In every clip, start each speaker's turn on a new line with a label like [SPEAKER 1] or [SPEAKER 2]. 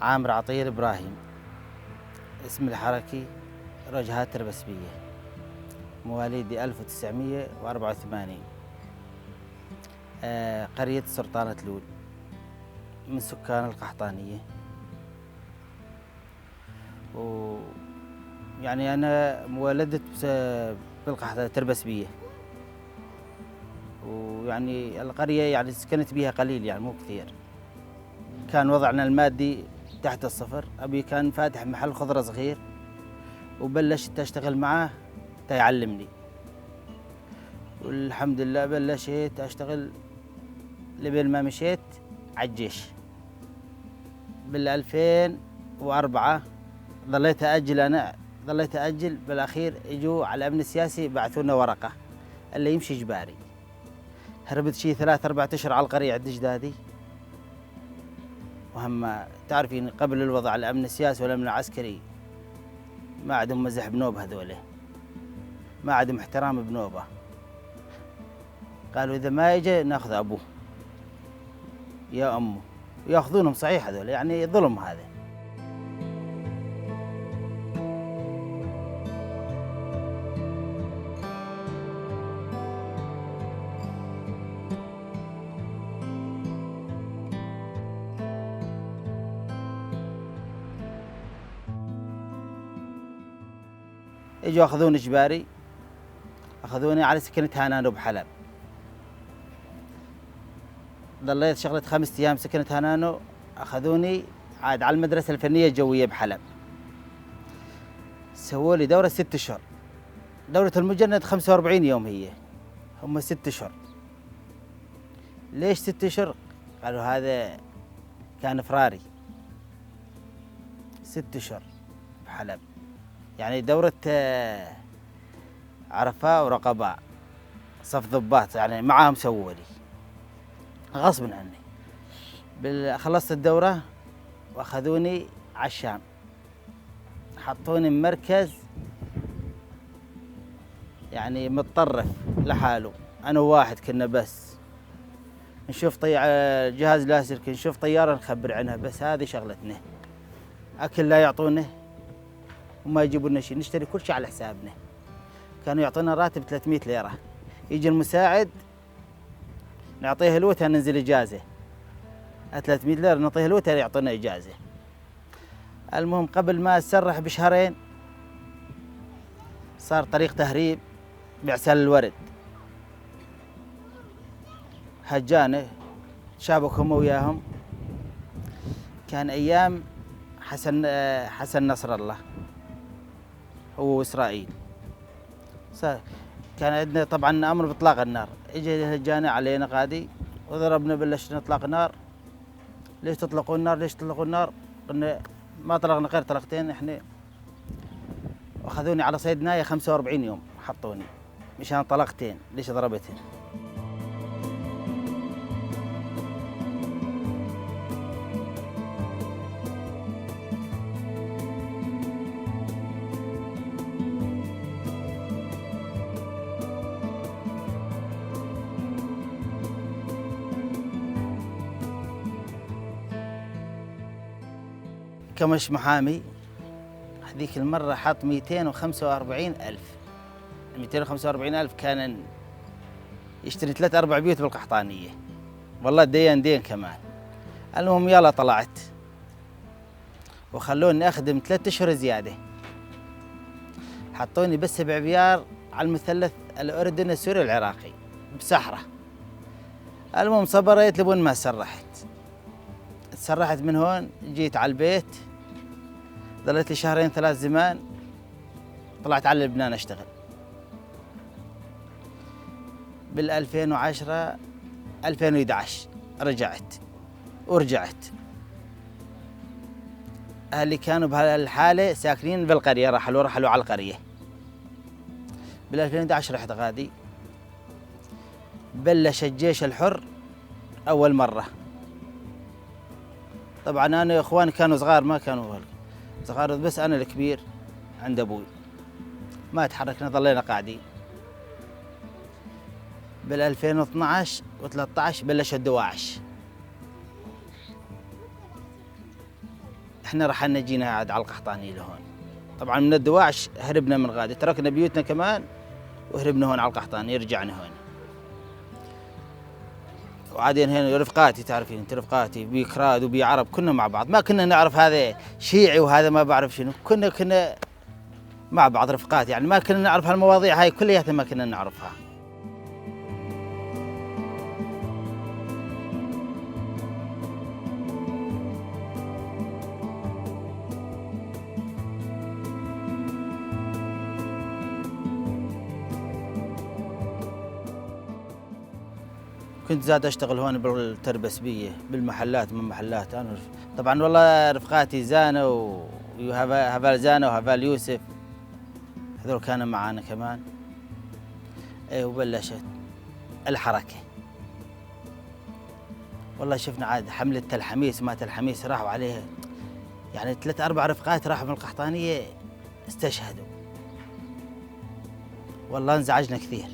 [SPEAKER 1] عامر عطية إبراهيم، اسم الحركي رجهات تربسبية، مواليد 1984، قرية سلطانة لول، من سكان القحطانية. أنا مولدت بالقحطانية تربسبية، ويعني القرية سكنت بيها قليل، مو كثير. كان وضعنا المادي تحت الصفر. أبي كان فاتح محل خضرة صغير، وبلشت أشتغل معاه تيعلمني، والحمد لله بلشت أشتغل لبين ما مشيت على الجيش. بالألفين وأربعة ظليت أأجل، أنا ظليت أأجل. بالأخير إجوا على الأمن السياسي بعثونا ورقة اللي يمشي إجباري. هربت شي 3-4 أشهر على القرية عند أجدادي، وهم تعرفين قبل الوضع الأمن السياسي والأمن العسكري ما عندهم مزح بنوبة، هذوله ما عندهم احترام بنوبة. قالوا إذا ما إجا ناخذ أبوه يا أمه، ياخذونهم. صحيح هذول ظلم هذا. اجوا اخذوني اجباري، اخذوني على سكنة هانانو بحلب. ضليت شغلة 5 ايام سكنة هانانو، اخذوني عاد على المدرسة الفنية الجوية بحلب. سووا لي دورة 6 اشهر. دورة المجند 45 يوم هي، هم 6 اشهر. ليش 6 اشهر؟ قالوا هذا كان فراري. 6 اشهر بحلب، دورة، عرفاء ورقباء، صف ضباط معاهم سووا لي غصب عني. خلصت الدورة واخذوني على الشام، حطوني بمركز متطرف لحاله، أنا وواحد كنا بس نشوف جهاز لاسلكي، نشوف طيارة نخبر عنها، بس هذه شغلتنا. أكل لا يعطونا وما يجيبوا لنا شيء، نشتري كل شيء على حسابنا. كانوا يعطونا راتب 300 ليرة، يجي المساعد نعطيه الوتر ننزل إجازة، 300 ليرة نعطيه الوتر يعطونا إجازة. المهم قبل ما أتسرح بشهرين صار طريق تهريب بعسل الورد، هجانة شابك هم وياهم. كان أيام حسن نصر الله هو وإسرائيل. كان عندنا طبعا أمر بإطلاق النار، إجا هجانة علينا غادي وضربنا، بلشنا نطلق نار. ليش تطلقون النار؟ ليش تطلقون النار؟ قلنا ما طلقنا غير طلقتين احنا. واخذوني على صيدنايا 45 يوم حطوني مشان طلقتين، ليش ضربتين؟ كمش محامي هذيك المرة حط 245,000. 245,000 كان يشتري 3-4 بيوت بالقحطانية، والله دين دين كمان. المهم يلا طلعت وخلوني أخدم 3 أشهر زيادة، حطوني بس 7 بيار على المثلث الأردني السوري العراقي بسحرة. المهم صبرت لبون ما سرحت، تسرحت من هون جيت على البيت، ظلت لي شهرين 3 زمان، طلعت على لبنان أشتغل. بالألفين وعشرة، ألفين وإحدى عشر رجعت، ورجعت أهلي كانوا بهالحالة ساكنين بالقرية، رحلوا على القرية. بالألفين وإحدى عشر رحت غادي، بلش الجيش الحر أول مرة. طبعا أنا وإخواني كانوا صغار، ما كانوا صغار، بس أنا الكبير عند أبوي، ما تحركنا ظلينا قاعدين. بالألفين واثناعش وثلاثطعش بلش الدواعش، احنا رحلنا جينا عاد على القحطانية لهون. طبعا من الدواعش هربنا من غادي، تركنا بيوتنا كمان وهربنا هون على القحطانية، رجعنا هون. وعادين هنا رفقاتي، تعرفين انت رفقاتي بكراد وبعرب، كنا مع بعض، ما كنا نعرف هذا شيعي وهذا ما بعرف شنو، كنا مع بعض رفقات، يعني ما كنا نعرف هالمواضيع هاي كلياتها ما كنا نعرفها. كنت زاد اشتغل هون بالتربسبيه بالمحلات، من محلات انا طبعا والله رفقاتي زانه وهفال زانه وهفال يوسف، هذول كانوا معانا كمان. ايه وبلشت الحركه. والله شفنا عاد حمله تلحميس ما تلحميس راحوا عليها، يعني 3 4 رفقات راحوا من القحطانيه استشهدوا. والله انزعجنا كثير.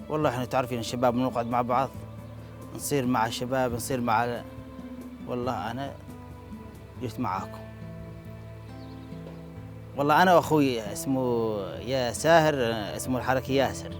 [SPEAKER 1] والله احنا تعرفين الشباب بنقعد مع بعض، نصير مع الشباب، نصير مع، والله انا جيت معاكم. والله انا واخوي اسمه يا ساهر، اسمه الحركي ياسر.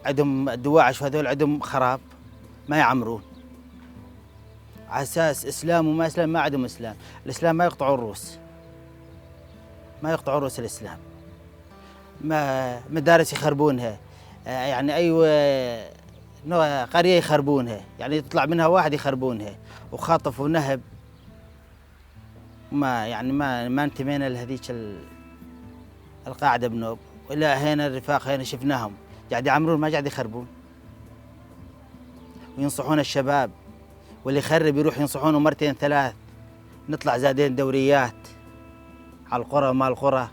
[SPEAKER 1] عندهم الدواعش وهذول عندهم خراب ما يعمرون، على اساس اسلام وما اسلام، ما عندهم اسلام. الاسلام ما يقطعوا الروس، ما يقطعوا روس الاسلام، ما مدارس يخربونها، يعني ايوه قريه يخربونها، يعني يطلع منها واحد يخربونها، وخطف ونهب. ما يعني ما انتمينا لهذيك القاعده بنوب، ولا هنا الرفاق هنا شفناهم قاعد يعمرون ما قاعد يخربون، وينصحون الشباب، واللي يخرب يروح ينصحونه مرتين 3. نطلع زادين دوريات على القرى وما القرى.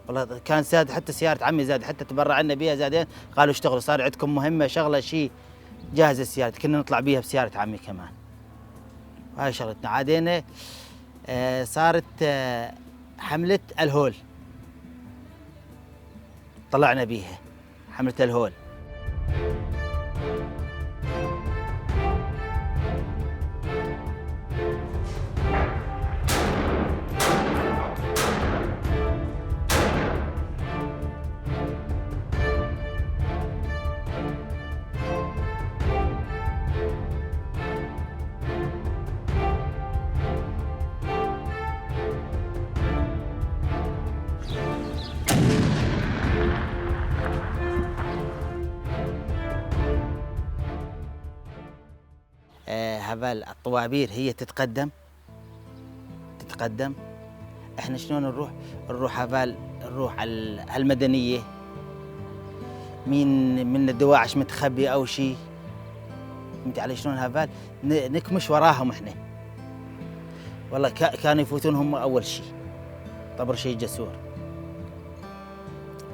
[SPEAKER 1] والله كان زاد حتى سيارة عمي زاد حتى تبرع لنا بيها زادين، قالوا اشتغلوا صار عندكم مهمة شغلة شيء جاهزة السيارة، كنا نطلع بيها بسيارة عمي كمان. وهاي شغلتنا. عادينا صارت حملة الهول، طلعنا بيها حملة الهول. هبال الطوابير هي تتقدم. احنا شلون نروح؟ نروح هبال، نروح على المدنية، مين من الدواعش متخبي او شيء، فهمت علي شلون؟ هبال نكمش وراهم احنا. والله كانوا يفوتون هم اول شيء، طبر شيء جسور.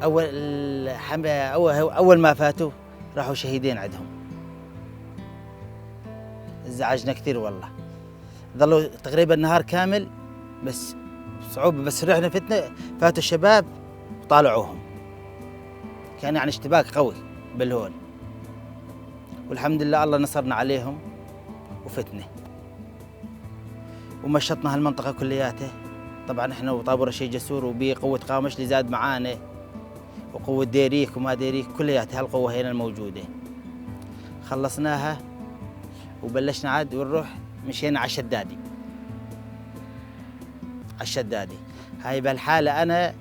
[SPEAKER 1] اول ما فاتوا راحوا شهيدين عندهم. ازعجنا كثير والله، ظلوا تقريبا نهار كامل بس صعوبة، بس رحنا فتنا فاتوا الشباب وطالعوهم، كان يعني اشتباك قوي بالهول، والحمد لله الله نصرنا عليهم وفتنا ومشطنا هالمنطقة كلياتها. طبعا احنا وطابور شيء جسور وبي قوة قامش اللي زاد معانا وقوة ديريك وما ديريك كلياتها هالقوة هنا الموجودة، خلصناها وبلشنا عاد ونروح، مشينا على الشدادي. على الشدادي هاي بالحالة أنا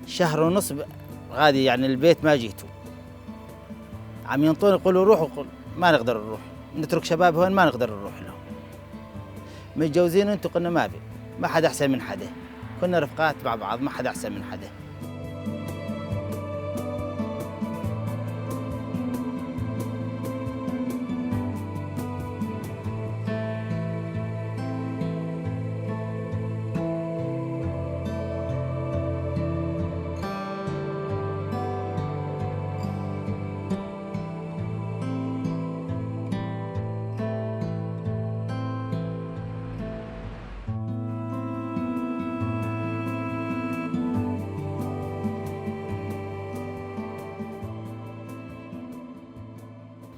[SPEAKER 1] شهر ونص غادي، يعني البيت ما جيتوا، عم ينطون يقولوا روحوا، ما نقدر نروح، نترك شباب هون ما نقدر نروح لهم. متجوزين انتوا؟ قلنا ما في، ما حدا أحسن من حدا، كنا رفقات مع بعض، ما حدا أحسن من حدا.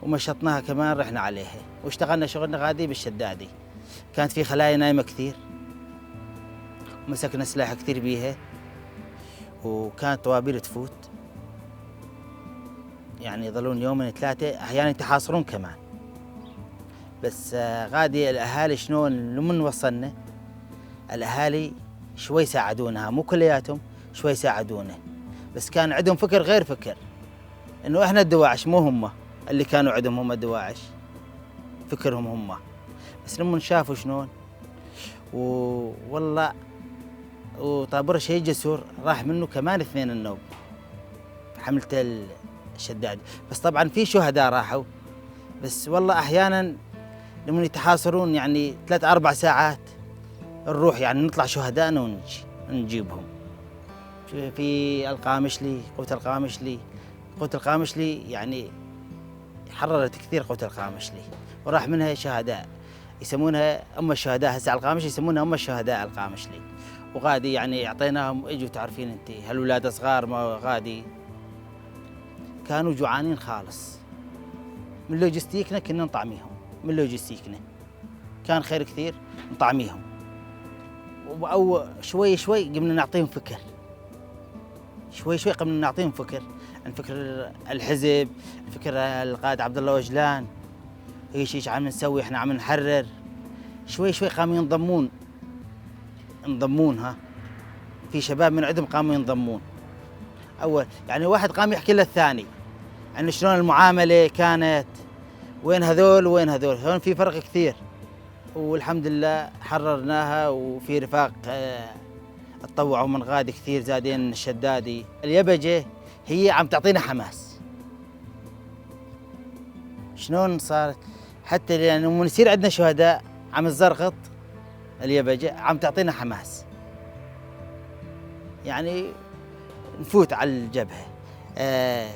[SPEAKER 1] ومشطناها كمان، رحنا عليها واشتغلنا شغلنا غادي بالشدادي. كانت في خلايا نايمة كثير، ومسكنا سلاح كثير بيها، وكانت طوابير تفوت، يعني يظلون يومين 3 أحيانا يتحاصرون كمان. بس غادي الأهالي شلون لمن وصلنا الأهالي شوي ساعدونا، مو كلياتهم، شوي ساعدونا، بس كان عندهم فكر غير فكر، إنه إحنا الدواعش مو هم اللي كانوا عندهم، هم الدواعش فكرهم هم. بس لما شافوا شلون والله وطابور شهيد جسور راح منه كمان 2 النوب حملة الشداد. بس طبعا في شهداء راحوا، بس والله أحيانا لما يتحاصرون يعني 3-4 ساعات نروح، يعني نطلع شهداءنا ونجي نجيبهم. في القامشلي، قوة القامشلي، قوة القامشلي يعني حررت كثير قوة القامشلي، وراح منها شهداء يسمونها أم الشهداء، هسه على القامشلي يسمونها أم الشهداء القامشلي. وغادي يعني أعطيناهم، اجوا تعرفين انت هالولاد صغار ما غادي كانوا جوعانين خالص، من لوجستيكنا كنا نطعميهم، من لوجستيكنا كان خير كثير نطعميهم، أو شوي شوي قمنا نعطيهم فكر، شوي شوي قمنا نعطيهم فكر عن فكر الحزب، فكر القائد عبد الله أوجلان، ايش عم نسوي، احنا عم نحرر. شوي شوي قاموا ينضمون، ينضمونها في شباب من عندهم قاموا ينضمون. أول يعني واحد قام يحكي للثاني عن شلون المعاملة كانت، وين هذول وين هذول، هون في فرق كثير. والحمد لله حررناها، وفي رفاق تطوعوا من غادي كثير، زادين الشدادي. اليبجة هي عم تعطينا حماس. شلون صارت حتى لأنه من يصير عندنا شهداء عم تزرقط اليبجة، عم تعطينا حماس، يعني نفوت على الجبهة.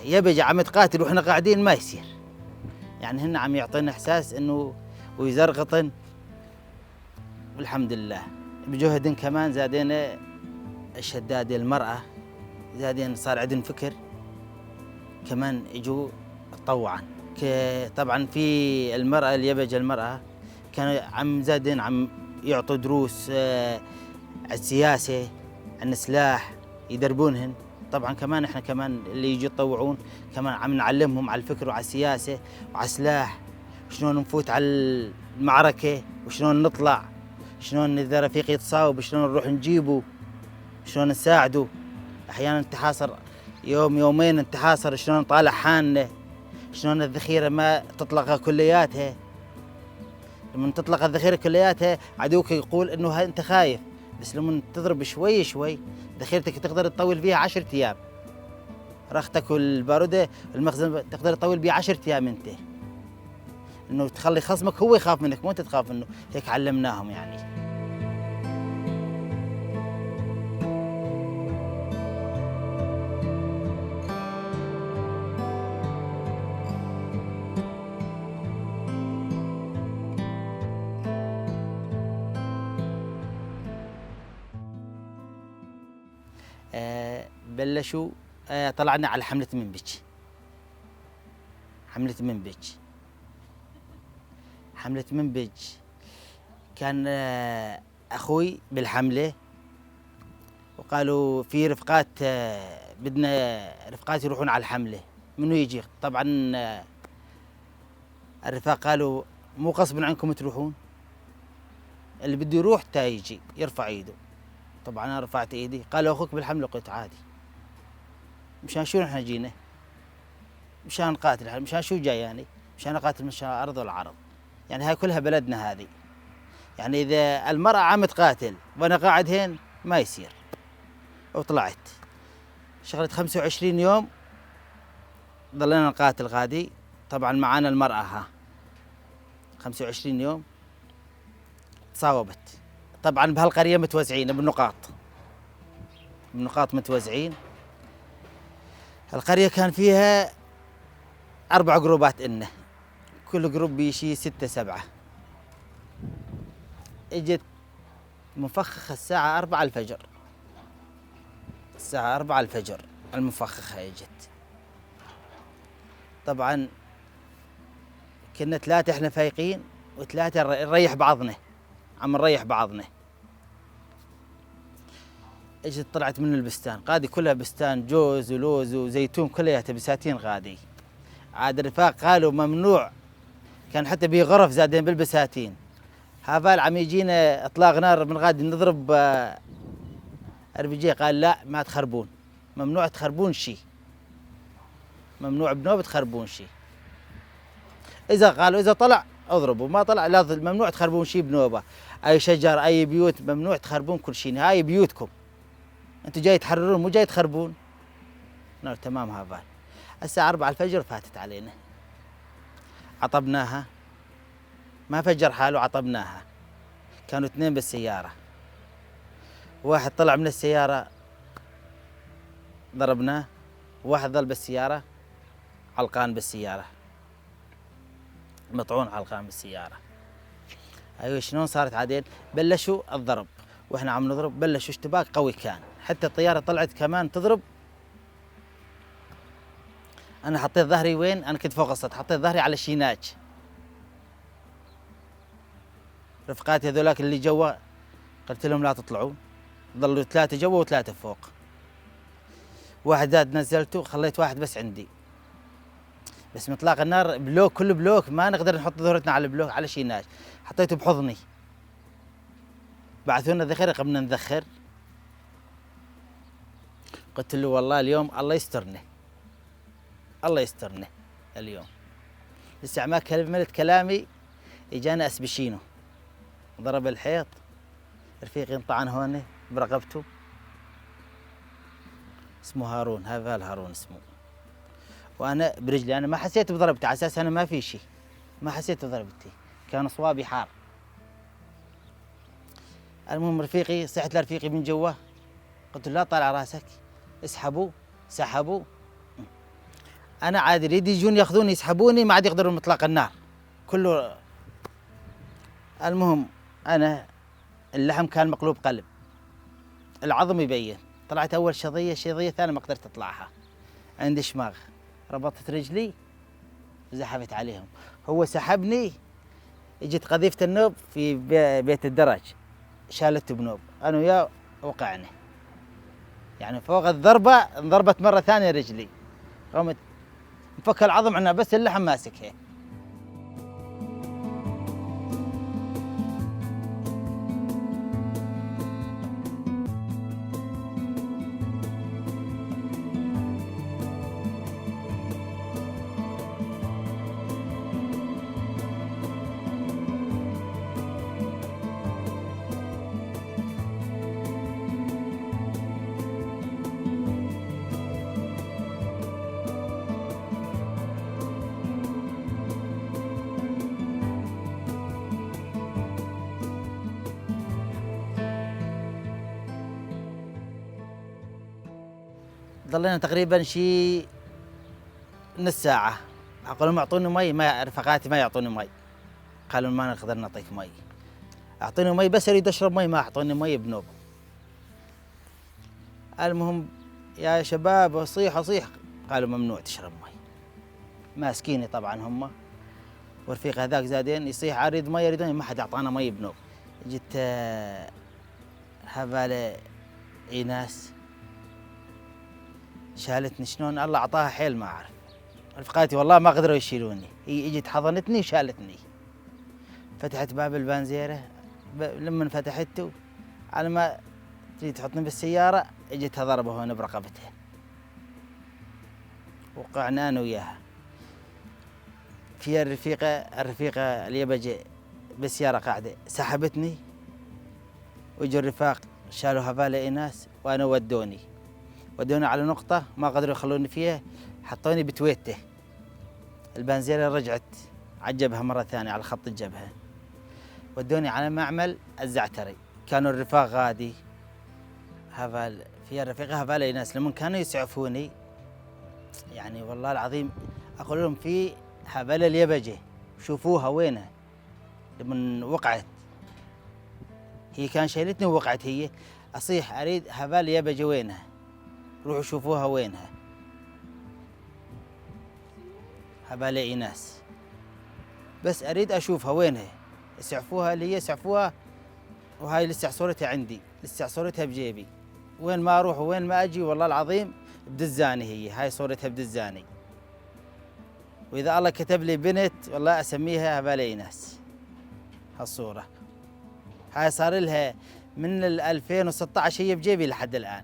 [SPEAKER 1] يبجة عم تقاتل وإحنا قاعدين ما يصير، يعني هن عم يعطينا إحساس إنه ويزرقطن. والحمد لله بجهد كمان زادينا الشداد المرأة، زادين صار عندهم فكر كمان اجوا تطوعا. طبعا في المرأة اليبجة المرأة كانوا عم زادين عم يعطوا دروس على السياسة، عن السلاح، يدربونهن. طبعا كمان احنا كمان اللي يجوا يتطوعون كمان عم نعلمهم على الفكر وعلى السياسة وعلى السلاح، شلون نفوت على المعركة وشلون نطلع، شلون إذا رفيق يتصاوب شلون نروح نجيبه، شلون نساعده. أحيانا نتحاصر يوم يومين، نتحاصر شلون نطالع حالنا، شلون الذخيرة ما تطلق كلياتها. لما تطلق الذخيرة كلياتها عدوك يقول إنه أنت خايف، بس لما تضرب شوي شوي ذخيرتك تقدر تطول فيها 10 أيام، رختك والبارودة المخزن تقدر تطول بيها 10 أيام أنت، إنه تخلي خصمك هو يخاف منك مو أنت تخاف منه. هيك علمناهم يعني. بلشوا، طلعنا على حملة منبج. حملة منبج، حملة منبج كان أخوي بالحملة، وقالوا في رفقات، بدنا رفقات يروحون على الحملة، منو يجي؟ طبعا، الرفاق قالوا مو غصب عنكم تروحون، اللي بده يروح تا يجي يرفع ايده. طبعا انا رفعت ايدي، قالوا اخوك بالحملة، قلت عادي. مشان شو نحن جينا؟ مشان نقاتل، مشان شو جاي يعني؟ مشان اقاتل، مشان الارض والعرض. يعني هاي كلها بلدنا هذه. يعني اذا المرأة عم تقاتل وانا قاعد هين ما يصير. وطلعت شغلة 25 يوم ظلينا نقاتل غادي، طبعا معانا المرأة. ها 25 يوم تصاوبت. طبعا بهالقرية متوزعين بنقاط، بنقاط متوزعين. القرية كان فيها 4 جروبات إنه كل جروب بيشي 6 7. اجت مفخخة الساعة 4 الفجر، الساعة 4 الفجر المفخخة اجت. طبعا كنا 3 احنا فايقين و3 نريح بعضنا، عم نريح بعضنا. اجت طلعت من البستان غادي، كلها بستان جوز ولوز وزيتون، كلها بساتين غادي. عاد الرفاق قالوا ممنوع، كان حتى بغرف زادين بالبساتين. هافال عم يجينا اطلاق نار من غادي، نضرب ار بي جي. قال لا ما تخربون، ممنوع تخربون شيء، ممنوع بنوب تخربون شيء. اذا قالوا اذا طلع اضربوا، ما طلع لا، ممنوع تخربون شيء بنوبه، اي شجر اي بيوت ممنوع تخربون كل شيء، هاي بيوتكم انتوا جاي تحررون مو جاي تخربون. نقول تمام. هافال الساعة 4 الفجر فاتت علينا، عطبناها، ما فجر حاله، عطبناها. كانوا 2 بالسيارة، واحد طلع من السيارة ضربناه، واحد ظل بالسيارة علقان بالسيارة، مطعون علقان بالسيارة. أيوة شلون صارت عادين؟ بلشوا الضرب واحنا عم نضرب، بلشوا اشتباك قوي كان، حتى الطيارة طلعت كمان تضرب. أنا حطيت ظهري وين؟ أنا كنت فوق السطح، حطيت ظهري على شيناج. رفقاتي هذولاك اللي جوا قلت لهم لا تطلعوا، ظلوا 3 جوا و3 فوق. واحد زاد نزلته، خليت واحد بس عندي. بس من اطلاق النار بلوك، كل بلوك ما نقدر نحط ظهرتنا على بلوك على شيناج، حطيته بحضني. بعثونا ذخيرة قبل نذخر، قلت له والله اليوم الله يسترنا، الله يسترنا اليوم. لسه ما كملت كلامي اجانا اسبشينو ضرب الحيط، رفيقي انطعن هون برقبته، اسمه هارون، هذا هارون اسمه. وانا برجلي انا ما حسيت بضربتي، على اساس انا ما في شيء، ما حسيت بضربتي، كان صوابي حار. المهم رفيقي صحت لرفيقي من جوا، قلت له لا طالع راسك، اسحبوا. سحبوا. انا عاد يريد يجون ياخذوني يسحبوني، ما عاد يقدرون اطلاق النار كله. المهم انا اللحم كان مقلوب قلب، العظم يبين. طلعت اول شظيه، شظيه ثانيه ما قدرت اطلعها، عندي شماغ، ربطت رجلي وزحفت عليهم. هو سحبني، اجت قذيفه النوب في بيت الدرج، شالته بنوب، انا وياه وقعنا. يعني فوق الضربه انضربت مره ثانيه رجلي، قامت مفك العظم عنا بس اللحم ماسكها. ظلينا تقريبا شي نص ساعة. أقول لهم أعطوني مي، ما رفقاتي ما يعطوني مي، قالوا ما نقدر نعطيك مي. أعطوني مي بس أريد أشرب مي، ما أعطوني مي بنوب. المهم يا شباب أصيح أصيح، قالوا ممنوع تشرب مي. ماسكيني طبعا هم، ورفيق هذاك زادين يصيح أريد مي أريد مي، ما حد أعطانا مي بنوب. جيت هبالة إيناس شالتني، شلون الله أعطاها حيل ما أعرف. رفقاتي والله ما قدروا يشيلوني، هي اجت حضنتني وشالتني. فتحت باب البانزيرة، لما فتحته على ما تريد تحطني بالسيارة اجتها ضربة هون برقبتها، وقعنا أنا وياها. في الرفيقة اللي بجي بالسيارة قاعدة سحبتني، وإجوا الرفاق شالوا هفالة إيناس وأنا ودوني على نقطة ما قدروا يخلوني فيها، حطوني بتويته. البنزينة رجعت على الجبهة مرة ثانية، على خط الجبهة. ودوني على معمل الزعتري، كانوا الرفاق غادي. هفال في الرفيقة هفالة إيناس لما كانوا يسعفوني، والله العظيم أقول لهم في هفالة اليبجة شوفوها وينها. لما وقعت هي كان شايلتني ووقعت هي، أصيح أريد هفال اليبجة وينها، روحوا شوفوها وينها هفالة إيناس، بس أريد أشوفها وينها، اسعفوها لي اسعفوها. وهاي لسه صورتها عندي، لسه صورتها بجيبي، وين ما أروح وين ما أجي والله العظيم بدزاني هي، هاي صورتها بدزاني. وإذا الله كتب لي بنت والله أسميها هفالة إيناس. هالصورة هاي صار لها من ال 2016 هي بجيبي لحد الآن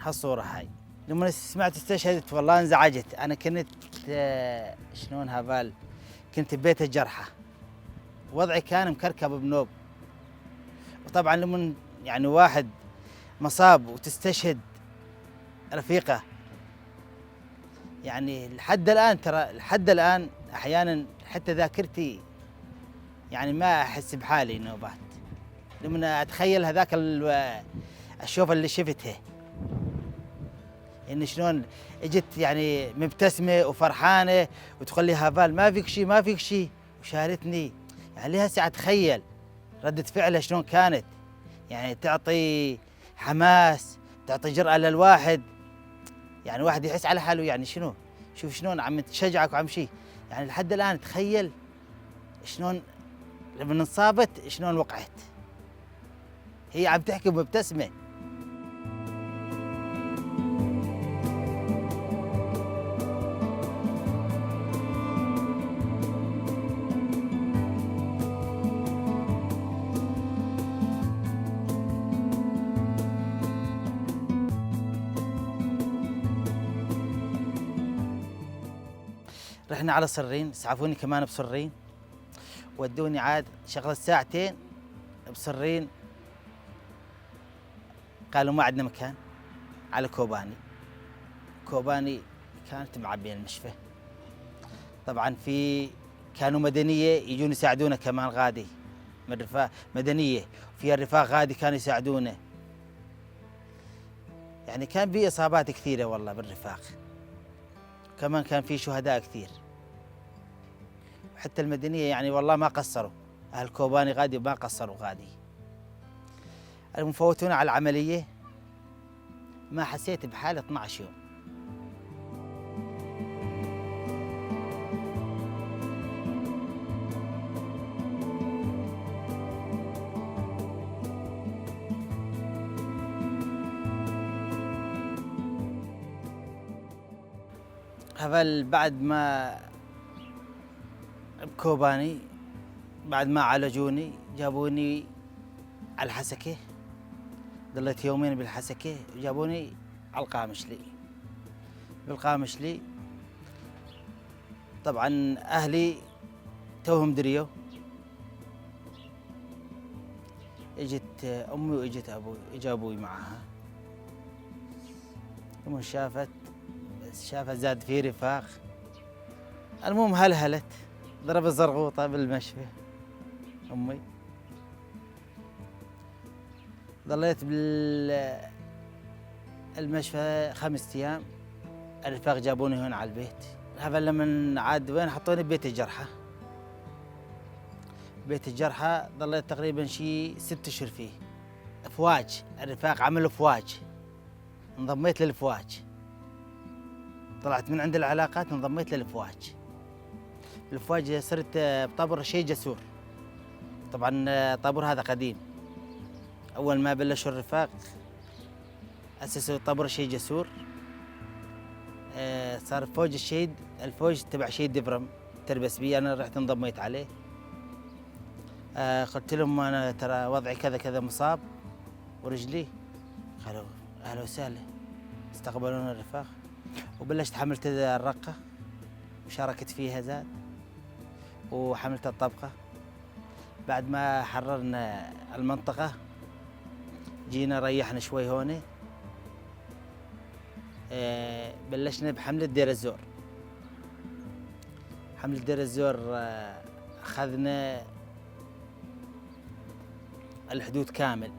[SPEAKER 1] هالصورة هاي. لما سمعت استشهدت والله انزعجت. أنا كنت، شلون هفال، كنت ببيت الجرحى، وضعي كان مكركب بنوب. وطبعا لما واحد مصاب وتستشهد رفيقه، لحد الآن ترى، لحد الآن أحيانا حتى ذاكرتي ما أحس بحالي نوبات لما أتخيل هذاك الشوفة اللي شفتها، إن شلون اجت مبتسمة وفرحانة وتقول لي هافال ما فيك شيء ما فيك شيء، وشارتني. لها ساعة أتخيل ردة فعلها شلون كانت، تعطي حماس، تعطي جرأة للواحد، واحد يحس على حاله شنو، شوف شلون عم تشجعك وعم شيء. لحد الآن تخيل شلون لما انصابت شلون وقعت، هي عم تحكي مبتسمة. رحنا على صرين، سعفوني كمان بصرين، ودوني عاد شغلة ساعتين بصرين، قالوا ما عندنا مكان على كوباني. كوباني كانت معبية المشفى. طبعا في كانوا مدنية يجون يساعدونا كمان غادي، من رفاق مدنية، في الرفاق غادي كانوا يساعدونا. كان في إصابات كثيرة والله بالرفاق، كمان كان في شهداء كثير. حتى المدنية والله ما قصروا، أهل كوباني غادي ما قصروا غادي. المهم فوتونا على العملية، ما حسيت بحالة 12 يوم. هذا بعد ما بكوباني، بعد ما عالجوني جابوني على الحسكة، ضليت يومين بالحسكة، جابوني على القامشلي. بالقامشلي طبعا أهلي توهم دريو، اجت أمي واجت أبوي، اجا أبوي معها. ثم شافت زاد في رفاق. المهم هلهلت، ضرب الزرغوطة بالمشفى أمي. ظليت بالمشفى 5 أيام. الرفاق جابوني هون على البيت. هذا لما عاد وين حطوني؟ ببيت الجرحى. بيت الجرحى ظليت تقريبا شي 6 أشهر فيه. أفواج، الرفاق عملوا أفواج، انضميت للأفواج. طلعت من عند العلاقات انضميت للأفواج. الأفواج صرت بطابور شيء جسور. طبعا طابور هذا قديم، أول ما بلشوا الرفاق أسسوا طابور شيء جسور. صار فوج الشهيد، الفوج تبع شهيد دبرم تربس بي، أنا رحت انضميت عليه. قلت لهم أنا ترى وضعي كذا كذا، مصاب ورجلي. قالوا أهلا وسهلا، استقبلونا الرفاق وبلشت حملت الرقة وشاركت فيها زاد وحملت الطبقة. بعد ما حررنا المنطقة جينا ريحنا شوي هون، بلشنا بحملة دير الزور. حملة دير الزور أخذنا الحدود كامل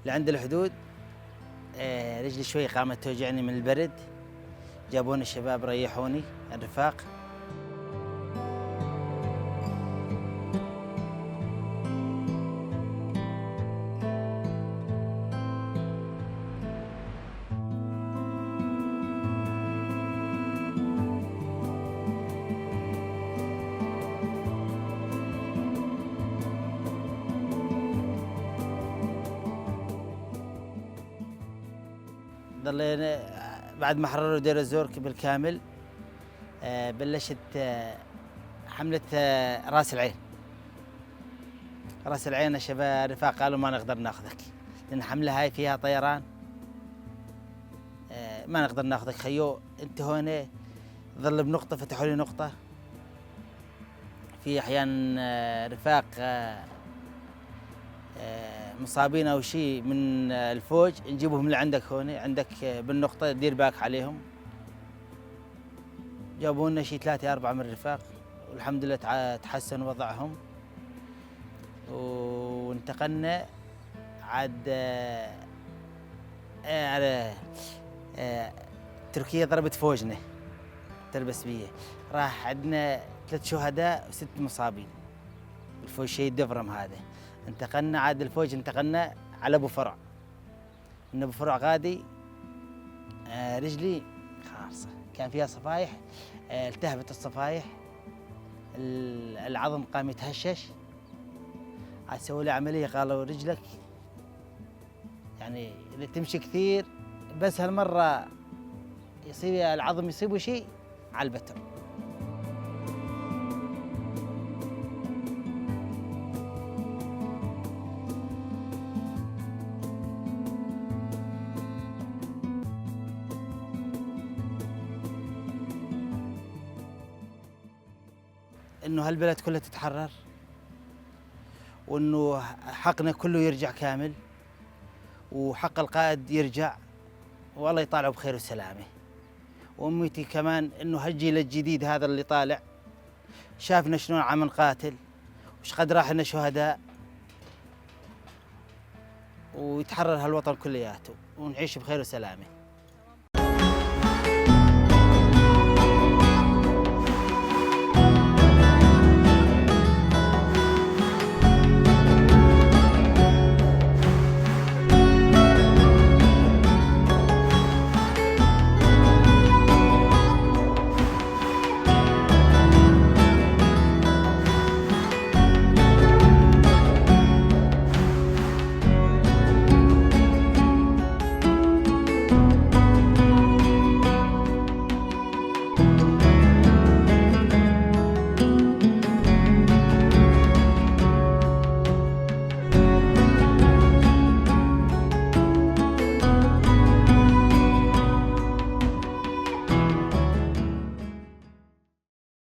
[SPEAKER 1] لعند الحدود. رجلي شوي قامت توجعني من البرد، جابوني الشباب ريحوني الرفاق. ضلينا بعد ما حرروا دير الزور بالكامل، بلشت حملة راس العين. راس العين الشباب الرفاق قالوا ما نقدر ناخذك، لأن الحملة هاي فيها طيران، ما نقدر ناخذك خيو، انت هون ظل بنقطة. فتحوا لي نقطة. في أحيان رفاق مصابين أو شيء من الفوج نجيبهم لعندك هون، عندك بالنقطة، دير بالك عليهم. جابوا لنا شيء 3 4 من الرفاق، والحمد لله تحسن وضعهم. وانتقلنا عاد على تركيا، ضربت فوجنا تلبس بيه، راح عندنا 3 شهداء و6 مصابين، الفوج شيء دفرم هذا. انتقلنا عاد الفوج، انتقلنا على ابو فرع. من ابو فرع غادي رجلي خالصة كان فيها صفايح، التهبت الصفايح، العظم قام يتهشش. عاد سووا لي عملية، قالوا رجلك إذا تمشي كثير بس هالمرة يصير العظم يصيبه شيء على البتر. إنه هالبلد كلها تتحرر، وإنه حقنا كله يرجع كامل، وحق القائد يرجع، والله يطالعه بخير وسلامة. وأمتي كمان إنه هالجيل الجديد هذا اللي طالع شافنا شلون عم نقاتل وش قد راح لنا شهداء، ويتحرر هالوطن كلياته ونعيش بخير وسلامة.